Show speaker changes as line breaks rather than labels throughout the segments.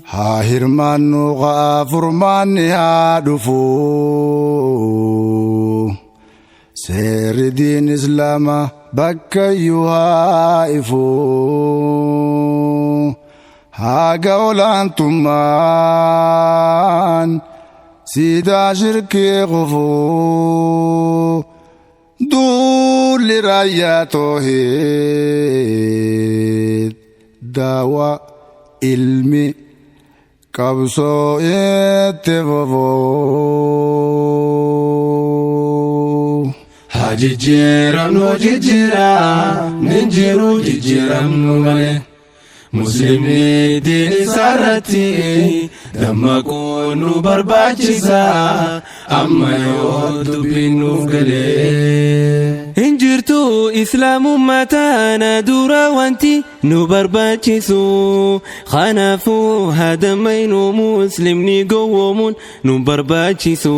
Haa hirmaannu haa furmaanni haa dhufu. Seerri diin Islaamaa bakka iyyuu haa ifu. Haga olaantummaan siidaa shirkii kufu. Duulli raayyaa toohid daawaa ilmi qabsoo itti fufu.
Haa jijjiiramnu jijjiiraa, nin jiru jijjiiramnu malee. Muslimni diin isaarratti dammaquu nu barbaachisa amma yoo dubbiin nuuf galee.
Hin jirtu islaamummaa taana dura wanti nu barbaachisu. Kanaafuu haadammaynu muslimni gowwoomuun nu barbaachisu.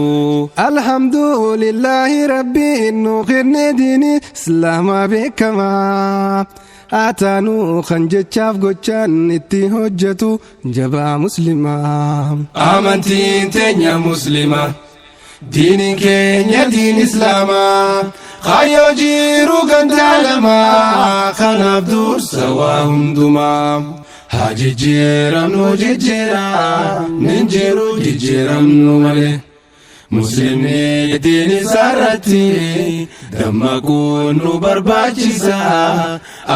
Alhamdulillahi rabbiin nu kenne diini islaamaa beekamaa. Haa taanuu kan jechaaf gochaan itti hojjetu jabaa muslimaa.
Amantiin teenya muslima. Diiniin keenya diin islaamaa. Kaayyoo jiru gandaa lamaa. Kanaaf dursa waa hundumaa. Haa jijjiiramnu jijjiiraa. Nin jiru jijjiiramnu malee. Muslimni diin isaarratti dammaquu nu barbaachisa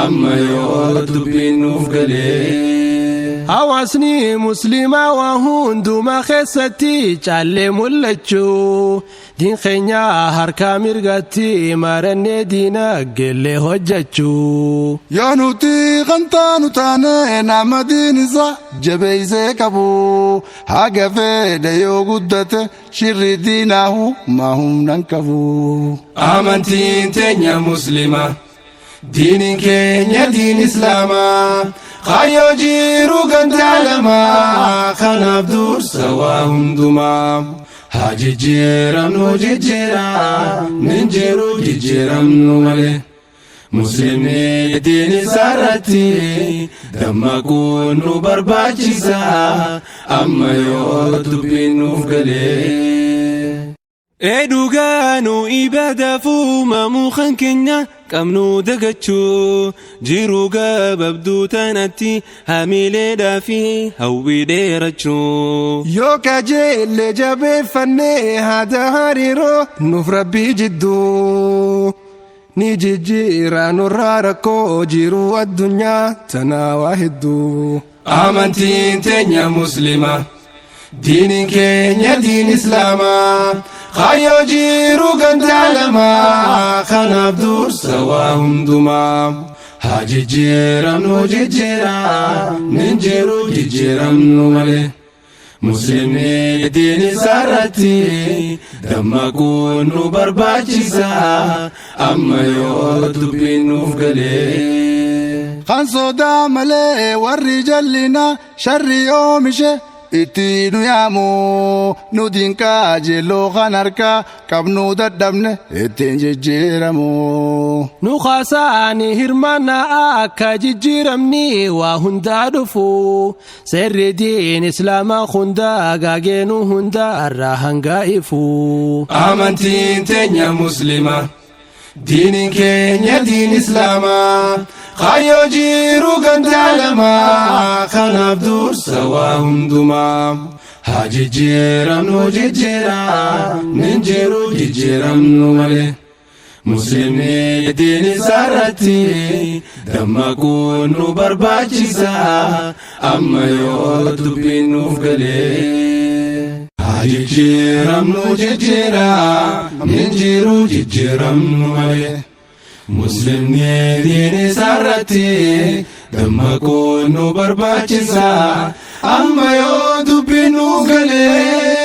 amma yoo dubbiin nuuf galee.
Hawaasni musliimaa waa hundumaa keessatti caallee mul'achuu diin keenya harkaa mirgatti marannee diinaggeellee hojjechuu.
Yoo nuti kan taanu taane nama diin isaa jabeessee qabu haga fedhe yoo guddate shirri diinaahu maa humnan qabu.
Amantiin teenya muslima. Diiniin keenya diin islaamaa. Kaayyoo jiru gandaa lamaa. Kanaaf dursa waa hundumaa. Haa jijjiiramnu jijjiiraa. Nin jiru jijjiiramnu malee. Muslimni diin isaarratti dammaquu nu barbaachisa amma yoo dubbiin nuuf galee.
Ee dhugaa nu ibaadaaf uumamuu kan keenya qabnu dagachuu jiruu gabaabduu tanatti hamileedhaa fi hawwii dheerachuu.
Yoo kajeelle jabeeffannee haada hariiroo nuuf rabbii jidduu. Ni jijjiira nurraa rakkoo jiruu addunyaa tanaa waa hedduu.
Amantiin teenya muslima. Diiniin keenya diin islaamaa. Kaayyoo jiru gandaa lamaa. Kanaaf dursa waa hundumaa. Haa jijjiiramnu jijjiiraa. Nin jiru jijjiiramnu malee. Muslimni diin isaarratti dammaquu nu barbaachisa amma yoo dubbiin nuuf galee.
Kan sodaa malee warri jallina sharri oomishe itti nu yaamu nu dinqaa jeelloo kan harkaa qabnu dadhabne ittiin jijjiiramu.
Nu kaasaani hirmaannaa akka jijjiiramni waa hundaa dhufu. Seerri diin islaamaa hundaa gaageenu hundaa irraa hanga ifu.
Amantiin teenya muslima. Diiniin keenya diin islaamaa. Kaayyoo jiru gandaa lamaa. Kanaaf dursa waa hundumaa. Haa jijjiiramnu jijjiiraa. Nin jiru jijjiiramnu malee. Muslimni diin isaarratti dammaquu nu barbaachisa amma yoo dubbiin nuuf galee. Haa jijjiiramnu jijjiiraa, nin jiru jijjiiramnu malee. Muslimni diin isaarratti dammaquu nu barbaachisa amma yoo dubbiin nuuf galee.